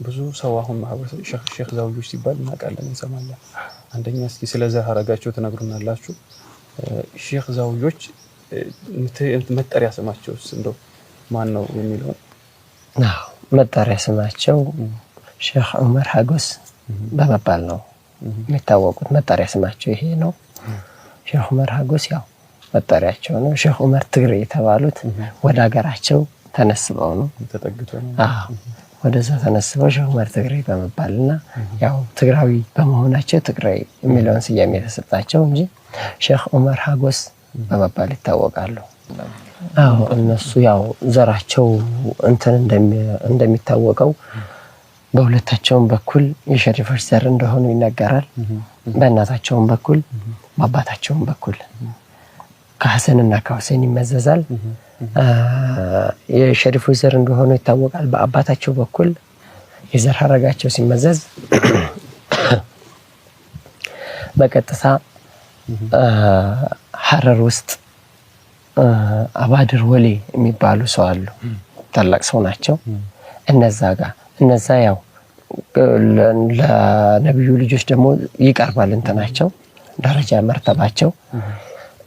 ብዙ ሰው አሁን ማህበረሰብ ሼክ ዛውዮች ሲባል እናውቃለን፣ እንሰማለን። አንደኛ እስኪ ስለ ዘር ሀረጋቸው ትነግሩናላችሁ። ሼክ ዛውዮች መጠሪያ ስማቸውስ እንደው ማን ነው የሚለውን? አዎ፣ መጠሪያ ስማቸው ሼክ ዑመር ሀጎስ በመባል ነው የሚታወቁት። መጠሪያ ስማቸው ይሄ ነው። ሼክ ዑመር ሀጎስ ያው መጠሪያቸው ነው። ሼክ ዑመር ትግሬ የተባሉት ወደ ሀገራቸው ተነስበው ነው። ተጠግቶ ነው። አዎ፣ ወደዛ ተነስበው ሼክ ዑመር ትግሬ በመባልና ያው ትግራዊ በመሆናቸው ትግራይ የሚለውን ስያሜ የተሰጣቸው እንጂ ሼክ ዑመር ሀጎስ በመባል ይታወቃሉ። አዎ፣ እነሱ ያው ዘራቸው እንትን እንደሚታወቀው በሁለታቸውም በኩል የሸሪፎች ዘር እንደሆኑ ይነገራል። በእናታቸውም በኩል በአባታቸውም በኩል ከሐሰንና ከሁሴን ይመዘዛል። የሸሪፎች ዘር እንደሆኑ ይታወቃል። በአባታቸው በኩል የዘር ሀረጋቸው ሲመዘዝ በቀጥታ ሀረር ውስጥ አባድር ወሌ የሚባሉ ሰው አሉ። ታላቅ ሰው ናቸው። እነዛ ጋር እነዛ ያው ለነቢዩ ልጆች ደግሞ ይቀርባል እንትናቸው ደረጃ መርተባቸው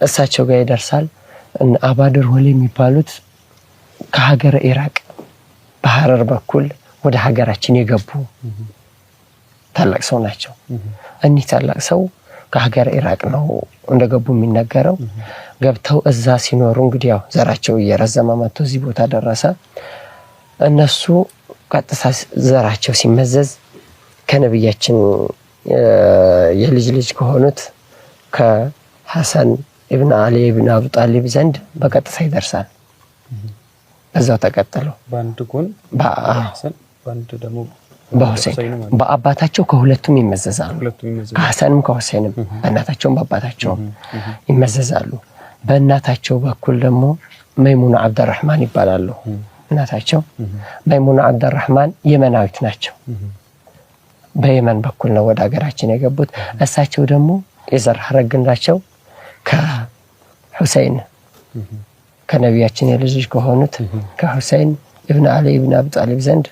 እሳቸው ጋር ይደርሳል። አባድር ወሌ የሚባሉት ከሀገረ ኢራቅ በሀረር በኩል ወደ ሀገራችን የገቡ ታላቅ ሰው ናቸው። እኒህ ታላቅ ሰው ከሀገረ ኢራቅ ነው እንደገቡ የሚነገረው። ገብተው እዛ ሲኖሩ እንግዲህ ያው ዘራቸው እየረዘመ መጥቶ እዚህ ቦታ ደረሰ። እነሱ ቀጥታ ዘራቸው ሲመዘዝ ከነቢያችን የልጅ ልጅ ከሆኑት ከሐሰን ኢብን አሊ ኢብን አቡ ጣሊብ ዘንድ በቀጥታ ይደርሳል። በዛው ተቀጥለው በአንድ ጎን በሐሰን በአንድ ደግሞ በሁሴን በአባታቸው ከሁለቱም ይመዘዛሉ። ሁለቱም ይመዘዛሉ። ከሐሰንም ከሁሴንም በእናታቸውም በአባታቸውም ይመዘዛሉ። በእናታቸው በኩል ደግሞ መይሙና አብደራህማን ይባላሉ። እናታቸው መይሙና አብደራህማን የመናዊት ናቸው። በየመን በኩል ነው ወደ ሀገራችን የገቡት። እሳቸው ደግሞ የዘር ሐረግ ግንዳቸው ከሁሴን ከነቢያችን የልጅ ልጅ ከሆኑት ከሁሴን ኢብን አሊ ኢብን አቡ ጣሊብ ዘንድ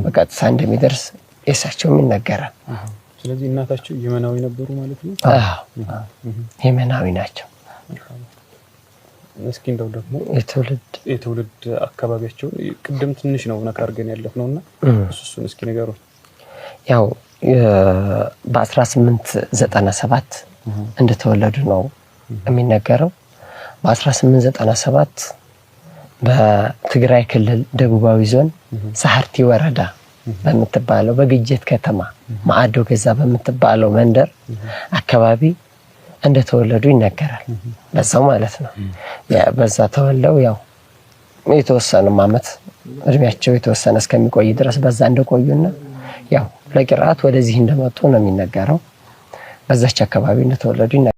በቀጥታ እንደሚደርስ የእሳቸውም ይነገራል። ስለዚህ እናታቸው የመናዊ ነበሩ ማለት ነው። አዎ፣ የመናዊ ናቸው። እስኪ እንደው ደግሞ የትውልድ የትውልድ አካባቢያቸው ቅድም ትንሽ ነው ነካ አድርገን ያለፍነው እና እሱን እስኪ ንገሩን። ያው በ1897 እንደተወለዱ ነው የሚነገረው። በ1897 በትግራይ ክልል ደቡባዊ ዞን ሳህርቲ ወረዳ በምትባለው በግጀት ከተማ ማዕዶ ገዛ በምትባለው መንደር አካባቢ እንደተወለዱ ይነገራል። በዛው ማለት ነው። በዛ ተወልደው ያው የተወሰኑ አመት እድሜያቸው የተወሰነ እስከሚቆይ ድረስ በዛ እንደቆዩና ያው ለቂርአት ወደዚህ እንደመጡ ነው የሚነገረው። በዛች አካባቢ እንደተወለዱ ይነገራል።